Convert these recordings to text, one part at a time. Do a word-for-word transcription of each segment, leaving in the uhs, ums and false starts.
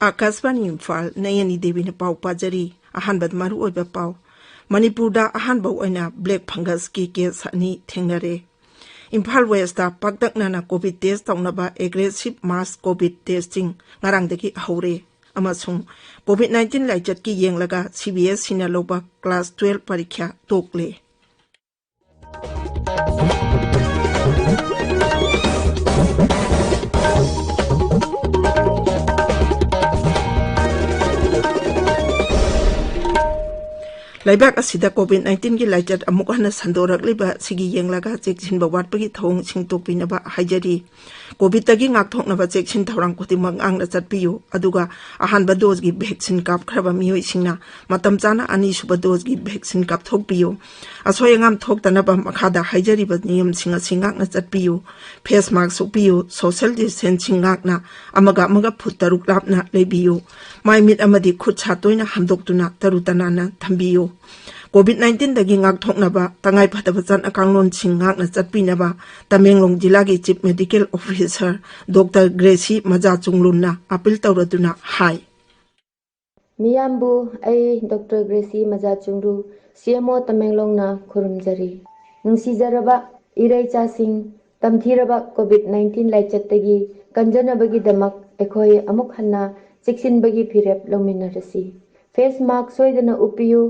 ꯑꯥꯀꯥꯁꯕꯥꯅꯤ ꯏꯝꯐꯥꯜ, ꯅꯌꯅꯤ ꯗꯦꯕꯤꯅ ꯄꯥꯎ ꯄꯥꯖꯔꯤ꯫ ꯑꯍꯥꯟꯕꯗ ꯃꯔꯨꯑꯣꯏꯕ ꯄꯥꯎ꯫ ꯃꯅꯤꯄꯨꯔꯗ ꯑꯍꯥꯟꯕ ꯑꯣꯏꯅ ꯕ꯭ꯂꯦꯛ ꯐꯪꯒꯁꯀꯤ ꯀꯦꯁ ꯑꯅꯤ ꯊꯦꯡꯅꯔꯦ꯫ ꯏꯝꯐꯥꯜ ꯋꯦꯁꯇ ꯄꯥꯛꯇꯛꯅꯅ ꯀꯣꯚꯤꯗ ꯇꯦꯁ ꯇꯧꯅꯕ ꯑꯦꯒ꯭ꯔꯦꯁꯤꯚ ꯃꯥꯁ ꯀꯣꯚꯤꯗ ꯇꯦꯁꯇꯤꯡ ꯉꯔꯥꯡꯗꯒꯤ ꯍꯧꯔꯦ꯫ ꯑꯃꯁꯨꯡ ꯀꯣꯚꯤꯗ ꯅꯥꯏꯟꯇꯤꯟ ꯂꯥꯏꯆꯠꯀꯤ ꯌꯦꯡꯂꯒ ꯁꯤ ꯕꯤ ꯑꯦꯁ ꯏꯅ ꯂꯧꯕ ꯀ꯭ꯂꯥꯁ ꯇꯨꯋꯦꯜꯕ ꯄꯔꯤꯈ꯭ꯌꯥ ꯇꯣꯛꯂꯦ꯫ ꯂꯩꯕꯥꯛ ꯑꯁꯤꯗ ꯀꯣꯚꯤꯗ ꯅꯥꯏꯟꯇꯤꯟꯒꯤ ꯂꯥꯏꯆꯠ ꯑꯃꯨꯛ ꯍꯟꯅ ꯁꯟꯗꯣꯔꯛꯂꯤꯕ ꯑꯁꯤꯒꯤ ꯌꯦꯡꯂꯒ ꯆꯦꯛꯁꯤꯟꯕ ꯋꯥꯠꯄꯒꯤ ꯊꯧꯑꯣꯡꯁꯤꯡ ꯇꯣꯛꯄꯤꯅꯕ ꯍꯥꯏꯖꯔꯤ꯫ ꯀꯣꯚꯤꯗꯇꯒꯤ ꯉꯥꯛꯊꯣꯛꯅꯕ ꯆꯦꯛꯁꯤꯟ ꯊꯧꯔꯥꯡ ꯈꯨꯗꯤꯡꯃꯛ ꯉꯥꯛꯅ ꯆꯠꯄꯤꯌꯨ, ꯑꯗꯨꯒ ꯑꯍꯥꯟꯕ ꯗꯣꯁꯒꯤ ꯚꯦꯛꯁꯤꯟ ꯀꯥꯞꯈ꯭ꯔꯕ ꯃꯤꯑꯣꯏꯁꯤꯡꯅ ꯃꯇꯝ ꯆꯥꯅ ꯑꯅꯤꯁꯨꯕ ꯗꯣꯁꯒꯤ ꯚꯦꯛꯁꯤꯟ ꯀꯥꯞꯊꯣꯛꯄꯤꯌꯨ꯫ ꯑꯁꯣꯏ ꯑꯉꯥꯝ ꯊꯣꯛꯇꯅꯕ ꯃꯈꯥꯗ ꯍꯥꯏꯖꯔꯤꯕ ꯅꯤꯌꯝꯁꯤꯡ ꯑꯁꯤ ꯉꯥꯛꯅ ꯆꯠꯄꯤꯌꯨ: ꯐꯦꯁ ꯃꯥꯁꯛ ꯎꯞꯄꯤꯌꯨ, ꯁꯣꯁꯤꯌꯦꯜ ꯗꯤꯁꯇꯦꯟꯁꯤꯡ ꯉꯥꯛꯅ ꯑꯃꯒ ꯑꯃꯒ ꯐꯨꯠ ꯇꯔꯨꯛ ꯂꯥꯞꯅ ꯂꯩꯕꯤꯌꯨ, ꯃꯥꯏ ꯃꯤꯠ ꯑꯃꯗꯤ ꯈꯨꯠ ꯁꯥ ꯇꯣꯏꯅ ꯍꯥꯝꯗꯣꯛꯇꯨꯅ ꯇꯔꯨ ꯇꯅꯥꯟꯅ ꯊꯝꯕꯤꯌꯨ꯫ ꯀꯣꯚꯤꯗ ꯅꯥꯏꯟꯇꯤꯟꯗꯒꯤ ꯉꯥꯛꯊꯣꯛꯅꯕ ꯇꯉꯥꯏ ꯐꯗꯕ ꯆꯠꯅ ꯀꯥꯡꯂꯣꯟꯁꯤꯡ ꯉꯥꯛꯅ ꯆꯠꯄꯤꯅꯕ ꯇꯃꯦꯡꯂꯣꯡ ꯖꯤꯂꯥꯒꯤ chief medical officer doctor Gracy ꯃꯖꯥꯆꯨꯡꯂꯨꯟꯅ ꯑꯥꯄꯤꯜ ꯇꯧꯔꯗꯨꯅ ꯍꯥꯏ꯫ ꯃꯤꯌꯥꯝꯕꯨ ꯑꯩ ꯗꯣꯛꯇꯔ ꯒ꯭ꯔꯦꯁꯤ ꯃꯖꯥꯆꯨꯡꯂꯨ, ꯁꯤ ꯑꯦꯝ ꯑꯣ ꯇꯃꯦꯡꯂꯣꯡꯅ ꯈꯨꯔꯨꯝꯖꯔꯤ꯫ ꯅꯨꯡꯁꯤꯖꯔꯕ ꯏꯔꯩꯆꯥꯁꯤꯡ, ꯇꯝꯊꯤꯔꯕ ꯀꯣꯚꯤꯗ ꯅꯥꯏꯟꯇꯤꯟ ꯂꯥꯏꯆꯠꯇꯒꯤ ꯀꯟꯖꯅꯕꯒꯤꯗꯃꯛ ꯑꯩꯈꯣꯏ ꯑꯃꯨꯛ ꯍꯟꯅ ꯆꯦꯛꯁꯤꯟꯕꯒꯤ ꯐꯤꯔꯦꯞ ꯂꯧꯃꯤꯟꯅꯔꯁꯤ꯫ ꯐꯦꯁ ꯃꯥꯁꯛ ꯁꯣꯏꯗꯅ ꯎꯞꯄꯤꯌꯨ꯫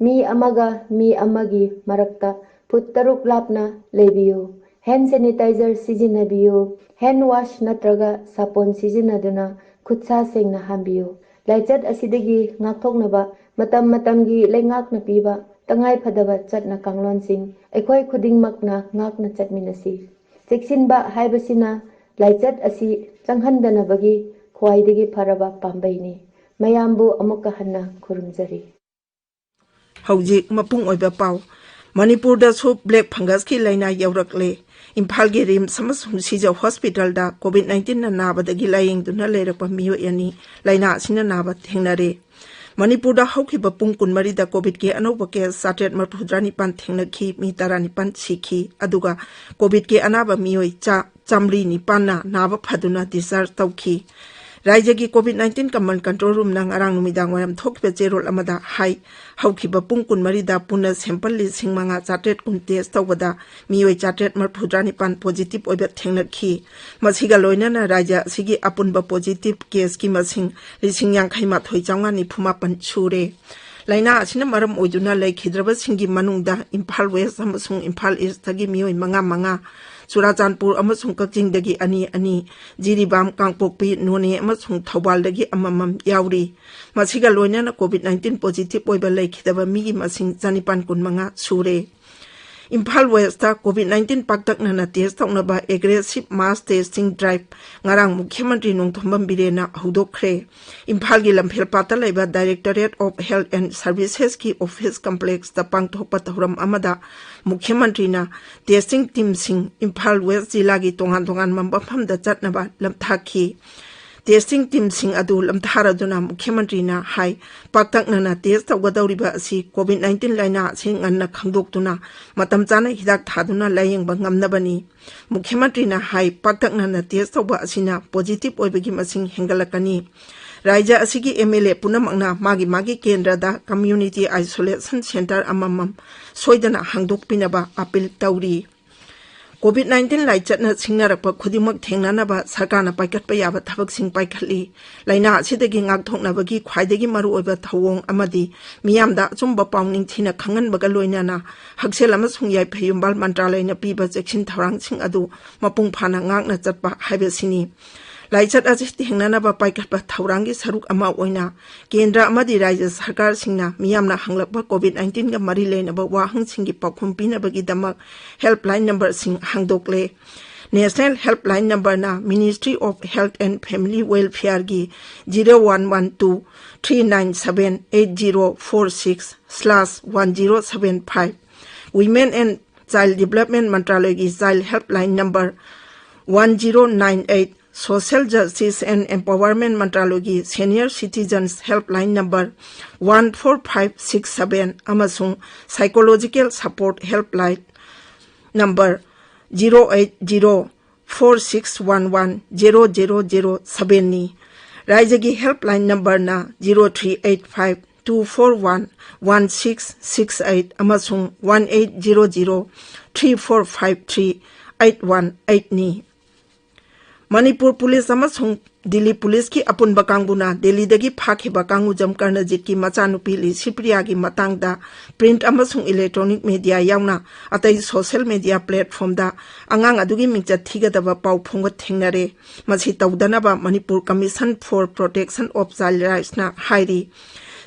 ꯃꯤ ꯑꯃꯒ ꯃꯤ ꯑꯃꯒꯤ ꯃꯔꯛꯇ ꯐꯨꯠ ꯇꯔꯨꯛ ꯂꯥꯞꯅ ꯂꯩꯕꯤꯌꯨ꯫ ꯍꯦꯟ ꯁꯦꯅꯤꯇꯥꯏꯖꯔ ꯁꯤꯖꯤꯟꯅꯕꯤꯌꯨ꯫ ꯍꯦꯟ ꯋꯥꯁ ꯅꯠꯇ꯭ꯔꯒ ꯁꯥꯄꯣꯟ ꯁꯤꯖꯤꯟꯅꯗꯨꯅ ꯈꯨꯠꯁꯥ ꯁꯦꯡꯅ ꯍꯥꯝꯕꯤꯌꯨ꯫ ꯂꯥꯏꯆꯠ ꯑꯁꯤꯗꯒꯤ ꯉꯥꯛꯊꯣꯛꯅꯕ ꯃꯇꯝ ꯃꯇꯝꯒꯤ ꯂꯩꯉꯥꯛꯅ ꯄꯤꯕ ꯇꯉꯥꯏ ꯐꯗꯕ ꯆꯠꯅ ꯀꯥꯡꯂꯣꯟꯁꯤꯡ ꯑꯩꯈꯣꯏ ꯈꯨꯗꯤꯡꯃꯛꯅ ꯉꯥꯛꯅ ꯆꯠꯃꯤꯟꯅꯁꯤ꯫ ꯆꯦꯛꯁꯤꯟꯕ ꯍꯥꯏꯕꯁꯤꯅ ꯂꯥꯏꯆꯠ ꯑꯁꯤ ꯆꯪꯍꯟꯗꯅꯕꯒꯤ ꯈ꯭ꯋꯥꯏꯗꯒꯤ ꯐꯔꯕ ꯄꯥꯝꯕꯩꯅꯤ꯫ ꯃꯌꯥꯝꯕꯨ ꯑꯃꯨꯛꯀ ꯍꯟꯅ ꯈꯨꯔꯨꯝꯖꯔꯤ꯫ ꯍꯧꯖꯤꯛ ꯃꯄꯨꯡ ꯑꯣꯏꯕ ꯄꯥꯎ꯫ ꯃꯅꯤꯄꯨꯔꯗꯁꯨ ꯕ꯭ꯂꯦꯛ ꯐꯪꯒꯁꯀꯤ ꯂꯥꯏꯅꯥ ꯌꯧꯔꯛꯂꯦ꯫ ꯏꯝꯐꯥꯜꯒꯤ ꯔꯤꯝꯁ ꯑꯃꯁꯨꯡ ꯁꯤꯖ ꯍꯣꯁꯄꯤꯇꯥꯜꯗ ꯀꯣꯚꯤꯗ ꯅꯥꯏꯟꯇꯤꯟꯅ ꯅꯥꯕꯗꯒꯤ ꯂꯥꯌꯦꯡꯗꯨꯅ ꯂꯩꯔꯛꯄ ꯃꯤꯑꯣꯏ ꯑꯅꯤ ꯂꯥꯏꯅꯥ ꯑꯁꯤꯅ ꯅꯥꯕ ꯊꯦꯡꯅꯔꯦ꯫ ꯃꯅꯤꯄꯨꯔꯗ ꯍꯧꯈꯤꯕ ꯄꯨꯡ ꯀꯨꯟꯃꯔꯤꯗ ꯀꯣꯚꯤꯗꯀꯤ ꯑꯅꯧꯕ ꯀꯦꯁ ꯆꯥꯇ꯭ꯔꯦꯠ ꯃꯔꯤꯐꯨꯇꯔꯥꯅꯤꯄꯥꯟ ꯊꯦꯡꯅꯈꯤ, ꯃꯤ ꯇꯔꯥꯅꯤꯄꯥꯟ ꯁꯤꯈꯤ, ꯑꯗꯨꯒ ꯀꯣꯚꯤꯗꯀꯤ ꯑꯅꯥꯕ ꯃꯤꯑꯣꯏ ꯆꯥ ꯆꯥꯃꯔꯤ ꯅꯤꯄꯥꯟꯅ ꯅꯥꯕ ꯐꯗꯨꯅ discharge ꯇꯧꯈꯤ꯫ ꯔꯥꯖ꯭ꯌꯒꯤ ꯀꯣꯚꯤꯗ ꯅꯥꯏꯟꯇꯤꯟ ꯀꯃꯟ ꯀꯟꯇ꯭ꯔꯣꯜ ꯔꯨꯝꯅ ꯉꯔꯥꯡ ꯅꯨꯃꯤꯗꯥꯡ ꯋꯥꯏꯔꯝ ꯊꯣꯛꯈꯤꯕ ꯆꯦꯔꯣꯜ ꯑꯃꯗ ꯍꯥꯏ, ꯍꯧꯈꯤꯕ ꯄꯨꯡ ꯀꯨꯟꯃꯔꯤꯗ ꯄꯨꯟꯅ ꯁꯦꯝꯄꯜ ꯂꯤꯁꯤꯡ ꯃꯉꯥ ꯆꯥꯇ꯭ꯔꯦꯠ ꯀꯨꯟ ꯇꯦꯁ ꯇꯧꯕꯗ ꯃꯤꯑꯣꯏ ꯆꯥꯇ꯭ꯔꯦꯠ ꯃꯔꯤꯐꯨꯇꯔꯥꯅꯤꯄꯥꯟ ꯄꯣꯖꯤꯇꯤꯚ ꯑꯣꯏꯕ ꯊꯦꯡꯅꯈꯤ꯫ ꯃꯁꯤꯒ ꯂꯣꯏꯅꯅ ꯔꯥꯖ꯭ꯌ ꯑꯁꯤꯒꯤ ꯑꯄꯨꯟꯕ ꯄꯣꯖꯤꯇꯤꯚ ꯀꯦꯁꯀꯤ ꯃꯁꯤꯡ ꯂꯤꯁꯤꯡ ꯌꯥꯡꯈꯩ ꯃꯥꯊꯣꯏ ꯆꯥꯝꯃꯉꯥ ꯅꯤꯐꯨ ꯃꯥꯄꯟ ꯁꯨꯔꯦ꯫ ꯂꯥꯏꯅꯥ ꯑꯁꯤꯅ ꯃꯔꯝ ꯑꯣꯏꯗꯨꯅ ꯂꯩꯈꯤꯗ꯭ꯔꯕꯁꯤꯡꯒꯤ ꯃꯅꯨꯡꯗ ꯏꯝꯐꯥꯜ ꯋꯦꯁ ꯑꯃꯁꯨꯡ ꯏꯝꯐꯥꯜ ꯏꯁꯇꯒꯤ ꯃꯤꯑꯣꯏ ꯃꯉꯥ ꯃꯉꯥ, ꯆꯨꯔꯥꯆꯥꯟꯄꯨꯔ ꯑꯃꯁꯨꯡ ꯀꯛꯆꯤꯡꯗꯒꯤ ꯑꯅꯤ ꯑꯅꯤ, ꯖꯤꯔꯤꯕꯥꯝ, ꯀꯥꯡꯄꯣꯛꯄꯤ, ꯅꯣꯅꯦ ꯑꯃꯁꯨꯡ ꯊꯧꯕꯥꯜꯗꯒꯤ ꯑꯃꯃꯝ ꯌꯥꯎꯔꯤ꯫ ꯃꯁꯤꯒ ꯂꯣꯏꯅꯅ ꯀꯣꯚꯤꯗ ꯅꯥꯏꯟꯇꯤꯟ ꯄꯣꯖꯤꯇꯤꯚ ꯑꯣꯏꯕ ꯂꯩꯈꯤꯗꯕ ꯃꯤꯒꯤ ꯃꯁꯤꯡ ꯆꯥꯅꯤꯄꯥꯟ ꯀꯨꯟꯃꯉꯥ ꯁꯨꯔꯦ꯫ ꯏꯝꯐꯥꯜ ꯋꯦꯁꯇ ꯀꯣꯚꯤꯗ ꯅꯥꯏꯟꯇꯤꯟ ꯄꯥꯛꯇꯛꯅꯅ ꯇꯦꯁ ꯇꯧꯅꯕ ꯑꯦꯒ꯭ꯔꯦꯁꯤꯚ ꯃꯥꯁ ꯇꯦꯁꯇꯤꯡ ꯗ꯭ꯔꯥꯏꯚ ꯉꯔꯥꯡ ꯃꯨꯈ꯭ꯌ ꯃꯟꯇ꯭ꯔꯤ ꯅꯣꯡꯊꯣꯝꯕꯝ ꯕꯤꯔꯦꯟꯅ ꯍꯧꯗꯣꯛꯈ꯭ꯔꯦ꯫ ꯏꯝꯐꯥꯜꯒꯤ ꯂꯝꯐꯦꯜꯄꯥꯠꯇ ꯂꯩꯕ Directorate of Health and Servicesꯀꯤ ꯑꯣꯐꯤꯁ ꯀꯝꯄ꯭ꯂꯦꯛꯁꯇ ꯄꯥꯡꯊꯣꯛꯄ ꯊꯧꯔꯝ ꯑꯃꯗ ꯃꯨꯈ꯭ꯌ ꯃꯟꯇ꯭ꯔꯤꯅ ꯇꯦꯁꯇꯤꯡ ꯇꯤꯝꯁꯤꯡ ꯏꯝꯐꯥꯜ ꯋꯦꯁ ꯖꯤꯂꯥꯒꯤ ꯇꯣꯉꯥꯟ ꯇꯣꯉꯥꯟꯕ ꯃꯐꯝꯗ ꯆꯠꯅꯕ ꯂꯝꯊꯥꯈꯤ꯫ ꯇꯦꯁꯇꯤꯡ ꯇꯤꯝꯁꯤꯡ ꯑꯗꯨ ꯂꯝꯊꯥꯔꯗꯨꯅ ꯃꯨꯈ꯭ꯌ ꯃꯟꯇ꯭ꯔꯤꯅ ꯍꯥꯏ, ꯄꯥꯛꯇꯛꯅꯅ ꯇꯦꯁ ꯇꯧꯒꯗꯧꯔꯤꯕ ꯑꯁꯤ ꯀꯣꯚꯤꯗ ꯅꯥꯏꯟꯇꯤꯟ ꯂꯥꯏꯅꯥ ꯑꯁꯤ ꯉꯟꯅ ꯈꯪꯗꯣꯛꯇꯨꯅ ꯃꯇꯝ ꯆꯥꯅ ꯍꯤꯗꯥꯛ ꯊꯥꯗꯨꯅ ꯂꯥꯌꯦꯡꯕ ꯉꯝꯅꯕꯅꯤ꯫ ꯃꯨꯈ꯭ꯌ ꯃꯟꯇ꯭ꯔꯤꯅ ꯍꯥꯏ, ꯄꯥꯛꯇꯛꯅꯅ ꯇꯦꯁ ꯇꯧꯕ ꯑꯁꯤꯅ ꯄꯣꯖꯤꯇꯤꯚ ꯑꯣꯏꯕꯒꯤ ꯃꯁꯤꯡ ꯍꯦꯟꯒꯠꯂꯛꯀꯅꯤ꯫ ꯔꯥꯖ꯭ꯌ ꯑꯁꯤꯒꯤ MLA ꯄꯨꯝꯅꯃꯛꯅ ꯃꯥꯒꯤ ꯃꯥꯒꯤ ꯀꯦꯟꯗ꯭ꯔꯗ ꯀꯝꯃ꯭ꯌꯨꯅꯤꯇꯤ ꯑꯥꯏꯁꯣꯂꯦꯁꯟ ꯁꯦꯟꯇꯔ ꯑꯃꯃꯝ ꯁꯣꯏꯗꯅ ꯍꯥꯡꯗꯣꯛꯄꯤꯅꯕ ꯑꯥꯄꯤꯜ ꯇꯧꯔꯤ꯫ ꯀꯣꯚꯤꯗ ꯅꯥꯏꯟꯇꯤꯟ ꯂꯥꯏꯆꯠꯅ ꯁꯤꯡꯅꯔꯛꯄ ꯈꯨꯗꯤꯡꯃꯛ ꯊꯦꯡꯅꯅꯕ ꯁꯔꯀꯥꯔꯅ ꯄꯥꯏꯈꯠꯄ ꯌꯥꯕ ꯊꯕꯛꯁꯤꯡ ꯄꯥꯏꯈꯠꯂꯤ꯫ ꯂꯥꯏꯅꯥ ꯑꯁꯤꯗꯒꯤ ꯉꯥꯛꯊꯣꯛꯅꯕꯒꯤ ꯈ꯭ꯋꯥꯏꯗꯒꯤ ꯃꯔꯨꯑꯣꯏꯕ ꯊꯧꯑꯣꯡ ꯑꯃꯗꯤ ꯃꯤꯌꯥꯝꯗ ꯑꯆꯨꯝꯕ ꯄꯥꯎ ꯅꯤꯡꯊꯤꯅ ꯈꯪꯍꯟꯕꯒ ꯂꯣꯏꯅꯅ ꯍꯛꯁꯦꯜ ꯑꯃꯁꯨꯡ ꯌꯥꯏꯐ ꯌꯨꯝꯕꯥꯜ ꯃꯟꯇ꯭ꯔꯥꯂꯌꯅ ꯄꯤꯕ ꯆꯦꯛꯁꯤꯟ ꯊꯧꯔꯥꯡꯁꯤꯡ ꯑꯗꯨ ꯃꯄꯨꯡ ꯐꯥꯅ ꯉꯥꯛꯅ ꯆꯠꯄ ꯍꯥꯏꯕꯁꯤꯅꯤ꯫ ꯂꯥꯏꯆꯠ ꯑꯁꯤ ꯊꯦꯡꯅꯅꯕ ꯄꯥꯏꯈꯠꯄ ꯊꯧꯔꯥꯡꯒꯤ ꯁꯔꯨꯛ ꯑꯃ ꯑꯣꯏꯅ ꯀꯦꯟꯗ꯭ꯔ ꯑꯃꯗꯤ ꯔꯥꯖ꯭ꯌ ꯁꯔꯀꯥꯔꯁꯤꯡꯅ ꯃꯤꯌꯥꯝꯅ ꯍꯪꯂꯛꯄ ꯀꯣꯚꯤꯗ ꯅꯥꯏꯟꯇꯤꯟꯒ ꯃꯔꯤ ꯂꯩꯅꯕ ꯋꯥꯍꯪꯁꯤꯡꯒꯤ ꯄꯥꯎꯈꯨꯝ ꯄꯤꯅꯕꯒꯤꯗꯃꯛ ꯍꯦꯜꯞꯂꯥꯏꯟ ꯅꯝꯕꯔꯁꯤꯡ ꯍꯥꯡꯗꯣꯛꯂꯦ꯫ ꯅꯦꯁꯅꯦꯜ ꯍꯦꯜꯞꯂꯥꯏꯟ ꯅꯝꯕꯔꯅ Ministry of Health and Family Welfareꯒꯤ zero one one two three nine seven eight zero four six slash one zero seven five, Women and Child Development ꯃꯟꯇ꯭ꯔꯥꯂꯌꯒꯤ child helpline number one zero nine eight Social Justice and Empowerment ꯃꯟꯇ꯭ꯔꯥꯂꯣꯏꯒꯤ Senior Citizens Helpline number one four five six seven ꯑꯃꯁꯨꯡ Psychological Support Helpline number zero eight zero four six one one zero zero zero seven ꯅꯤ꯫ ꯔꯥꯏꯖꯒꯤ helpline numberꯅ zero three eight five two four one one six six eight ꯑꯃꯁꯨꯡ one eight zero zero three four five three eight one eight ꯅꯤ꯫ Manipur police ꯑꯃꯁꯨꯡ ꯗꯤꯜꯂꯤ ꯄꯨꯂꯤꯁꯀꯤ ꯑꯄꯨꯟꯕ ꯀꯥꯡꯕꯨꯅ ꯗꯤꯜꯂꯤꯗꯒꯤ ꯐꯥꯈꯤꯕ ꯀꯥꯡꯉꯨꯖꯝ ꯀꯔꯅꯖꯤꯠꯀꯤ ꯃꯆꯥꯅꯨꯄꯤ ꯂꯤꯁꯤꯄ꯭ꯔꯤꯌꯥꯒꯤ ꯃꯇꯥꯡꯗ print ꯑꯃꯁꯨꯡ electronic media ꯌꯥꯎꯅ ꯑꯇꯩ social media platformꯗ ꯑꯉꯥꯡ ꯑꯗꯨꯒꯤ ꯃꯤꯡꯆꯠ ꯊꯤꯒꯗꯕ ꯄꯥꯎ ꯐꯣꯡꯕ ꯊꯦꯡꯅꯔꯦ꯫ ꯃꯁꯤ ꯇꯧꯗꯅꯕ Manipur Commission for Protection of Child Rightsꯅ ꯍꯥꯏꯔꯤ꯫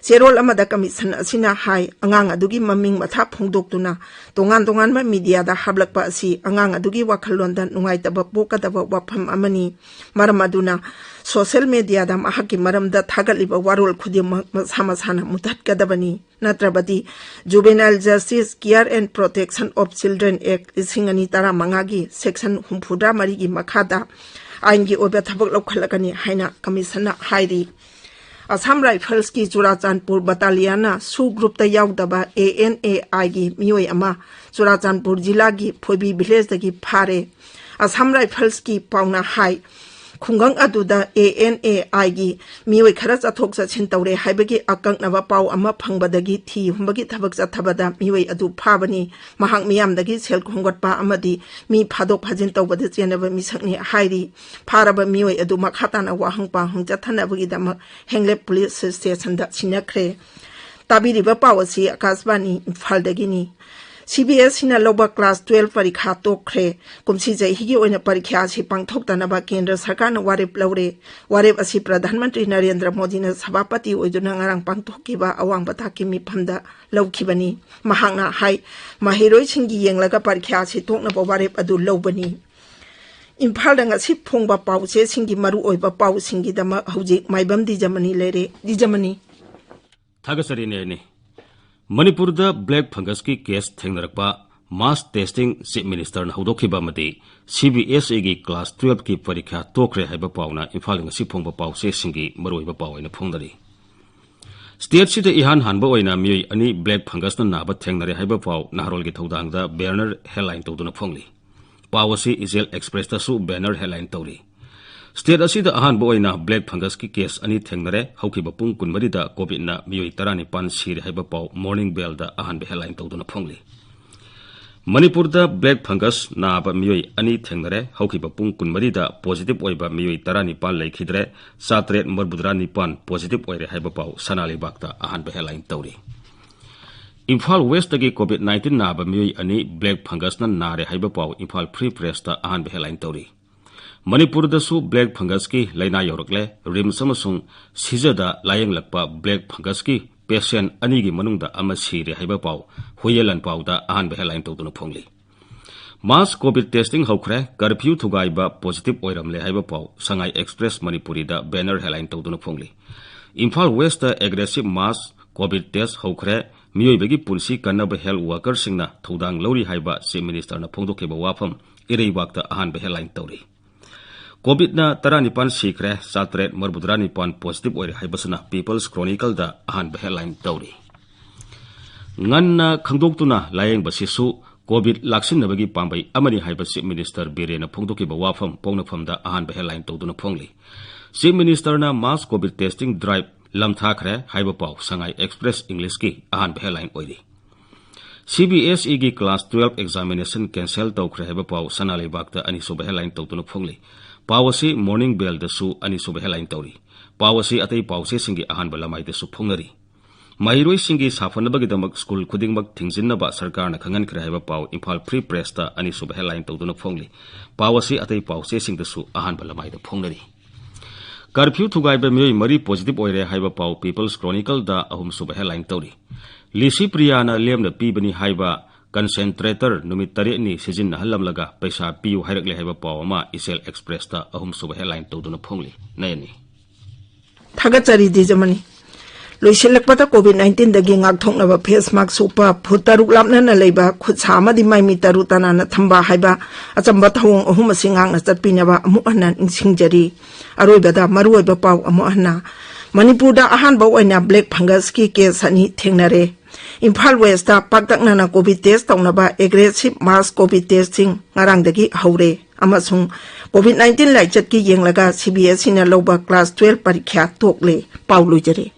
ꯆꯦꯔꯣꯜ ꯑꯃꯗ commission ꯑꯁꯤꯅ ꯍꯥꯏ, ꯑꯉꯥꯡ ꯑꯗꯨꯒꯤ ꯃꯃꯤꯡ ꯃꯊꯥ ꯐꯣꯡꯗꯣꯛꯇꯨꯅ ꯇꯣꯉꯥꯟ ꯇꯣꯉꯥꯟꯕ mediaꯗ ꯍꯥꯞꯂꯛꯄ ꯑꯁꯤ ꯑꯉꯥꯡ ꯑꯗꯨꯒꯤ ꯋꯥꯈꯜꯂꯣꯟꯗ ꯅꯨꯡꯉꯥꯏꯇꯕ ꯄꯣꯛꯀꯗꯕ ꯋꯥꯐꯝ ꯑꯃꯅꯤ꯫ ꯃꯔꯝ ꯑꯗꯨꯅ social mediaꯗ ꯃꯍꯥꯛꯀꯤ ꯃꯔꯝꯗ ꯊꯥꯒꯠꯂꯤꯕ ꯋꯥꯔꯣꯜ ꯈꯨꯗꯤꯡꯃꯛ ꯃꯁꯥ ꯃꯁꯥꯅ ꯃꯨꯊꯠꯀꯗꯕꯅꯤ꯫ ꯅꯠꯇ꯭ꯔꯕꯗꯤ Juvenile Justice Care and Protection of Children Act ꯂꯤꯁꯤꯡ ꯑꯅꯤ ꯇꯔꯥꯃꯉꯥꯒꯤ section ꯍꯨꯝꯐꯨꯇꯔꯥ ꯃꯔꯤꯒꯤ ꯃꯈꯥꯗ ꯑꯥꯏꯟꯒꯤ ꯑꯣꯏꯕ ꯊꯕꯛ ꯂꯧꯈꯠꯂꯛꯀꯅꯤ ꯍꯥꯏꯅ commissionꯅ ꯍꯥꯏꯔꯤ꯫ Assam Riflesꯀꯤ ꯆꯨꯔꯥꯆꯥꯟꯄꯨꯔ battalionꯅ SoO groupꯇ ꯌꯥꯎꯗꯕ ANAIꯒꯤ ꯃꯤꯑꯣꯏ ꯑꯃ ꯆꯨꯔꯥꯆꯥꯟꯄꯨꯔ ꯖꯤꯂꯥꯒꯤ ꯐꯣꯏꯕꯤ villageꯗꯒꯤ ꯐꯥꯔꯦ꯫ Assam Riflesꯀꯤ ꯄꯥꯎꯅ ꯍꯥꯏ, ꯈꯨꯡꯒꯪ ꯑꯗꯨꯗ ANAIꯒꯤ ꯃꯤꯑꯣꯏ ꯈꯔ ꯆꯠꯊꯣꯛ ꯆꯠꯁꯤꯟ ꯇꯧꯔꯦ ꯍꯥꯏꯕꯒꯤ ꯑꯀꯛꯅꯕ ꯄꯥꯎ ꯑꯃ ꯐꯪꯕꯗꯒꯤ ꯊꯤ ꯍꯨꯝꯕꯒꯤ ꯊꯕꯛ ꯆꯠꯊꯕꯗ ꯃꯤꯑꯣꯏ ꯑꯗꯨ ꯐꯥꯕꯅꯤ꯫ ꯃꯍꯥꯛ ꯃꯤꯌꯥꯝꯗꯒꯤ ꯁꯦꯜ ꯈꯣꯝꯒꯠꯄ ꯑꯃꯗꯤ ꯃꯤ ꯐꯥꯗꯣꯛ ꯐꯥꯖꯤꯟ ꯇꯧꯕꯗ ꯆꯦꯟꯅꯕ ꯃꯤꯁꯛꯅꯤ ꯍꯥꯏꯔꯤ꯫ ꯐꯥꯔꯕ ꯃꯤꯑꯣꯏ ꯑꯗꯨ ꯃꯈꯥ ꯇꯥꯅ ꯋꯥꯍꯪ ꯄꯥꯎꯍꯪ ꯆꯠꯊꯅꯕꯒꯤꯗꯃꯛ ꯍꯦꯡꯂꯦꯞ ꯄꯨꯂꯤꯁ ꯁ꯭ꯇꯦꯁꯟꯗ ꯁꯤꯟꯅꯈ꯭ꯔꯦ꯫ ꯇꯥꯕꯤꯔꯤꯕ ꯄꯥꯎ ꯑꯁꯤ ꯑꯀꯥꯁꯕꯥꯅꯤ ꯏꯝꯐꯥꯜꯗꯒꯤꯅꯤ꯫ CBSEꯅ ꯂꯧꯕ class twelve ꯄꯔꯤꯈꯥ ꯇꯣꯛꯈ꯭ꯔꯦ꯫ ꯀꯨꯝꯁꯤ ꯆꯍꯤꯒꯤ ꯑꯣꯏꯅ ꯄꯔꯤꯈ꯭ꯌꯥ ꯑꯁꯤ ꯄꯥꯡꯊꯣꯛꯇꯅꯕ ꯀꯦꯟꯗ꯭ꯔ ꯁꯔꯀꯥꯔꯅ ꯋꯥꯔꯦꯞ ꯂꯧꯔꯦ꯫ ꯋꯥꯔꯦꯞ ꯑꯁꯤ ꯄ꯭ꯔꯙꯥꯟ ꯃꯟꯇ꯭ꯔꯤ ꯅꯔꯦꯟꯗ꯭ꯔ ꯃꯣꯗꯤꯅ ꯁꯚꯥꯄꯇꯤ ꯑꯣꯏꯗꯨꯅ ꯉꯔꯥꯡ ꯄꯥꯡꯊꯣꯛꯈꯤꯕ ꯑꯋꯥꯡꯕ ꯊꯥꯛꯀꯤ ꯃꯤꯐꯝꯗ ꯂꯧꯈꯤꯕꯅꯤ꯫ ꯃꯍꯥꯛꯅ ꯍꯥꯏ, ꯃꯍꯩꯔꯣꯏꯁꯤꯡꯒꯤ ꯌꯦꯡꯂꯒ ꯄꯔꯤꯈ꯭ꯌꯥ ꯑꯁꯤ ꯇꯣꯛꯅꯕ ꯋꯥꯔꯦꯞ ꯑꯗꯨ ꯂꯧꯕꯅꯤ꯫ ꯏꯝꯐꯥꯜꯗ ꯉꯁꯤ ꯐꯣꯡꯕ ꯄꯥꯎꯆꯦꯁꯤꯡꯒꯤ ꯃꯔꯨꯑꯣꯏꯕ ꯄꯥꯎꯁꯤꯡꯒꯤꯗꯃꯛ ꯍꯧꯖꯤꯛ ꯃꯥꯏꯕꯝ ꯗꯤꯖꯃꯅꯤ ꯂꯩꯔꯦ꯫ ꯗꯤꯖꯃꯅꯤ꯫ ꯊꯥꯒꯠꯆꯔꯤ ꯅꯦꯅꯦ꯫ ꯃꯅꯤꯄꯨꯔꯗ black fungusꯀꯤ case ꯊꯦꯡꯅꯔꯛꯄ Mass testing Chief Ministerꯅ ꯍꯧꯗꯣꯛꯈꯤꯕ ꯑꯃꯗꯤ CBSEꯒꯤ class twelveꯀꯤ ꯄꯔꯤꯈ꯭ꯌꯥ ꯇꯣꯛꯈ꯭ꯔꯦ ꯍꯥꯏꯕ ꯄꯥꯎꯅ ꯏꯝꯐꯥꯜꯗ ꯉꯁꯤ ꯐꯣꯡꯕ ꯄꯥꯎꯆꯦꯁꯤꯡꯒꯤ ꯃꯔꯨꯑꯣꯏꯕ ꯄꯥꯎ ꯑꯣꯏꯅ ꯐꯣꯡꯅꯔꯤ꯫ Stateꯁꯤꯗ ꯏꯍꯥꯟ ꯍꯥꯟꯕ ꯑꯣꯏꯅ ꯃꯤꯑꯣꯏ ꯑꯅꯤ black fungusꯅ ꯅꯥꯕ ꯊꯦꯡꯅꯔꯦ ꯍꯥꯏꯕ ꯄꯥꯎ ꯅꯍꯥꯔꯣꯜꯒꯤ ꯊꯧꯗꯥꯡꯗ banner headline ꯇꯧꯗꯨꯅ ꯐꯣꯡꯂꯤ꯫ ꯄꯥꯎ ꯑꯁꯤ Ichil Expressꯇꯁꯨ banner headline ꯇꯧꯔꯤ꯫ State ꯑꯁꯤꯗ ꯑꯍꯥꯟꯕ ꯑꯣꯏꯅ black fungusꯀꯤ case ꯑꯅꯤ ꯊꯦꯡꯅꯔꯦ꯫ ꯍꯧꯈꯤꯕ ꯄꯨꯡ ꯀꯨꯟꯃꯔꯤꯗ COVIDꯅ ꯃꯤꯑꯣꯏ ꯇꯔꯥꯅꯤꯄꯥꯟ ꯁꯤꯔꯦ ꯍꯥꯏꯕ ꯄꯥꯎ Morning Bellꯗ ꯑꯍꯥꯟꯕ headline ꯇꯧꯗꯨꯅ ꯐꯣꯡꯂꯤ꯫ ꯃꯅꯤꯄꯨꯔꯗ black fungus ꯅꯥꯕ ꯃꯤꯑꯣꯏ ꯑꯅꯤ ꯊꯦꯡꯅꯔꯦ꯫ ꯍꯧꯈꯤꯕ ꯄꯨꯡ ꯀꯨꯟꯃꯔꯤꯗ positive ꯑꯣꯏꯕ ꯃꯤꯑꯣꯏ ꯇꯔꯥꯅꯤꯄꯥꯟ ꯂꯩꯈꯤꯗ꯭ꯔꯦ꯫ ꯆꯥꯇꯔꯦꯠ ꯃꯔꯤꯐꯨꯇꯔꯥ ꯅꯤꯄꯥꯟ positive ꯑꯣꯏꯔꯦ ꯍꯥꯏꯕ ꯄꯥꯎ ꯁꯅꯥ ꯂꯩꯕꯥꯛꯇ ꯑꯍꯥꯟꯕ headline ꯇꯧꯔꯤ꯫ ꯏꯝꯐꯥꯜ Westꯇꯒꯤ COVID nineteen ꯅꯥꯕ ꯃꯤꯑꯣꯏ ꯑꯅꯤ black fungusꯅ ꯅꯥꯔꯦ ꯍꯥꯏꯕ ꯄꯥꯎ ꯏꯝꯐꯥꯜ Free Pressꯇ ꯑꯍꯥꯟꯕ headline ꯇꯧꯔꯤ꯫ ꯃꯅꯤꯄꯨꯔꯗꯁꯨ black fungusꯀꯤ ꯂꯥꯏꯅꯥ ꯌꯧꯔꯛꯂꯦ꯫ RIMS ꯑꯃꯁꯨꯡ ꯁꯤꯖꯗ ꯂꯥꯌꯦꯡꯂꯛꯄ black fungusꯀꯤ patient ꯑꯅꯤꯒꯤ ꯃꯅꯨꯡꯗ ꯑꯃ ꯁꯤꯔꯦ ꯍꯥꯏꯕ ꯄꯥꯎ ꯍꯨꯏꯌꯦꯟ ꯂꯥꯟꯄꯥꯎꯗ ꯑꯍꯥꯟꯕ headline ꯇꯧꯗꯨꯅ ꯐꯣꯡꯂꯤ꯫ Mass COVID testing ꯍꯧꯈ꯭ꯔꯦ, curfew ꯊꯨꯒꯥꯏꯕ positive ꯑꯣꯏꯔꯝꯂꯦ ꯍꯥꯏꯕ ꯄꯥꯎ ꯁꯉꯥꯏ Express ꯃꯅꯤꯄꯨꯔꯤꯗ banner headline ꯇꯧꯗꯨꯅ ꯐꯣꯡꯂꯤ꯫ Imphal Westꯇ aggressive mass COVID test ꯍꯧꯈ꯭ꯔꯦ, ꯃꯤꯑꯣꯏꯕꯒꯤ ꯄꯨꯟꯁꯤ ꯀꯟꯅꯕ health workerꯁꯤꯡꯅ ꯊꯧꯗꯥꯡ ꯂꯧꯔꯤ ꯍꯥꯏꯕ Chief Ministerꯅ ꯐꯣꯡꯗꯣꯛꯈꯤꯕ ꯋꯥꯐꯝ ꯏꯔꯩꯕꯥꯛꯇ ꯑꯍꯥꯟꯕ headline ꯇꯧꯔꯤ꯫ COVIDꯅ ꯇꯔꯥꯅꯤꯄꯥꯟ ꯁꯤꯈ꯭ꯔꯦ, ꯆꯥꯇꯔꯦꯠ ꯃꯔꯤꯐꯨꯇꯔꯥꯅꯤꯄꯥꯟ positive ꯑꯣꯏꯔꯦ ꯍꯥꯏꯕꯁꯤꯅ People's Chronicleꯗ ꯑꯍꯥꯟꯕ headline ꯇꯧꯔꯤ꯫ ꯉꯟꯅ ꯈꯪꯗꯣꯛꯇꯨꯅ ꯂꯥꯌꯦꯡꯕꯁꯤꯁꯨ COVID ꯂꯥꯛꯁꯤꯟꯅꯕꯒꯤ ꯄꯥꯝꯕꯩ ꯑꯃꯅꯤ ꯍꯥꯏꯕ Chief Minister ꯕꯤꯔꯦꯟꯅ ꯐꯣꯡꯗꯣꯛꯈꯤꯕ ꯋꯥꯐꯝ ꯄꯣꯛꯅꯐꯝꯗ ꯑꯍꯥꯟꯕ headline ꯇꯧꯗꯨꯅ ꯐꯣꯡꯂꯤ꯫ Chief Ministerꯅ mass COVID testing drive ꯂꯝꯊꯥꯈ꯭ꯔꯦ ꯍꯥꯏꯕ ꯄꯥꯎ ꯁꯉꯥꯏ Express Englishꯀꯤ ꯑꯍꯥꯟꯕ headline ꯑꯣꯏꯔꯤ꯫ CBSEꯒꯤ class twelve examination cancel ꯇꯧꯈ꯭ꯔꯦ ꯍꯥꯏꯕ ꯄꯥꯎ ꯁꯅꯥ ꯂꯩꯕꯥꯛꯇ ꯑꯅꯤꯁꯨꯕ headline ꯇꯧꯗꯨꯅ ꯐꯣꯡꯂꯤ꯫ ꯄꯥꯎ ꯑꯁꯤ Morning Bellꯗꯁꯨ ꯑꯅꯤꯁꯨꯕ headline ꯇꯧꯔꯤ꯫ ꯄꯥꯎ ꯑꯁꯤ ꯑꯇꯩ ꯄꯥꯎꯆꯦꯁꯤꯡꯒꯤ ꯑꯍꯥꯟꯕ ꯂꯃꯥꯏꯗꯁꯨ ꯐꯣꯡꯅꯔꯤ꯫ ꯃꯍꯩꯔꯣꯏꯁꯤꯡꯒꯤ ꯁꯥꯐꯅꯕꯒꯤꯗꯃꯛ ꯁ꯭ꯀꯨꯜ ꯈꯨꯗꯤꯡꯃꯛ ꯊꯤꯡꯖꯤꯟꯅꯕ ꯁꯔꯀꯥꯔꯅ ꯈꯪꯍꯟꯈ꯭ꯔꯦ ꯍꯥꯏꯕ ꯄꯥꯎ ꯏꯝꯐꯥꯜ Free Pressꯇ ꯑꯅꯤꯁꯨꯕ headline ꯇꯧꯗꯨꯅ ꯐꯣꯡꯂꯤ꯫ ꯄꯥꯎ ꯑꯁꯤ ꯑꯇꯩ ꯄꯥꯎꯆꯦꯁꯤꯡꯗꯁꯨ ꯑꯍꯥꯟꯕ ꯂꯃꯥꯏꯗ ꯐꯣꯡꯅꯔꯤ꯫ Curfew ꯊꯨꯒꯥꯏꯕ ꯃꯤꯑꯣꯏ ꯃꯔꯤ positive ꯑꯣꯏꯔꯦ ꯍꯥꯏꯕ ꯄꯥꯎ People's Chronicleꯗ ꯑꯍꯨꯝꯁꯨꯕ headline ꯇꯧꯔꯤ꯫ ꯂꯤꯁꯤ ꯄ꯭ꯔꯤꯌꯥꯅ ꯂꯦꯝꯅ ꯄꯤꯕꯅꯤ ꯍꯥꯏꯕ concentrator ꯅꯨꯃꯤꯠ ꯇꯔꯦꯠꯅꯤ ꯁꯤꯖꯤꯟꯅꯍꯜꯂꯝꯂꯒ ꯄꯩꯁꯥ ꯄꯤꯌꯨ ꯍꯥꯏꯔꯛꯂꯦ ꯍꯥꯏꯕ ꯄꯥꯎ ꯑꯃ ꯏꯆꯦꯜ Expressꯇ ꯑꯍꯨꯝꯁꯨꯕ headline ꯇꯧꯗꯨꯅ ꯐꯣꯡꯂꯤ꯫ ꯅꯌꯅꯤ꯫ ꯊꯥꯒꯠꯆꯔꯤ ꯗꯤꯖꯃꯅꯤ꯫ ꯂꯣꯏꯁꯤꯜꯂꯛꯄꯗ COVID nineteenꯗꯒꯤ ꯉꯥꯛꯊꯣꯛꯅꯕ face mask ꯎꯞꯄ, ꯐꯨꯠ ꯇꯔꯨꯛ ꯂꯥꯞꯅꯅ ꯂꯩꯕ, ꯈꯨꯠ ꯁꯥ ꯑꯃꯗꯤ ꯃꯥꯏ ꯃꯤꯠ ꯇꯔꯨ ꯇꯅꯥꯟꯅ ꯊꯝꯕ ꯍꯥꯏꯕ ꯑꯆꯝꯕ ꯊꯧꯑꯣꯡ ꯑꯍꯨꯝ ꯑꯁꯤ ꯉꯥꯛꯅ ꯆꯠꯄꯤꯅꯕ ꯑꯃꯨꯛ ꯍꯟꯅ ꯅꯤꯡꯁꯤꯡꯖꯔꯤ꯫ ꯑꯔꯣꯏꯕꯗ ꯃꯔꯨꯑꯣꯏꯕ ꯄꯥꯎ ꯑꯃꯨꯛ ꯍꯟꯅ꯫ ꯃꯅꯤꯄꯨꯔꯗ ꯑꯍꯥꯟꯕ ꯑꯣꯏꯅ black fungusꯀꯤ case ꯑꯅꯤ ꯊꯦꯡꯅꯔꯦ꯫ ꯏꯝꯐꯥꯜ Westꯇ ꯄꯥꯛꯇꯛꯅꯅ COVID test ꯇꯧꯅꯕ aggressive mass COVID testꯁꯤꯡ ꯉꯔꯥꯡꯗꯒꯤ ꯍꯧꯔꯦ ꯑꯃꯁꯨꯡ COVID nineteen ꯂꯥꯏꯆꯠꯀꯤ ꯌꯦꯡꯂꯒ CBSEꯅ ꯂꯧꯕ class twelve ꯄꯔꯤꯈ꯭ꯌꯥ ꯇꯣꯛꯂꯦ꯫ ꯄꯥꯎ ꯂꯣꯏꯖꯔꯦ꯫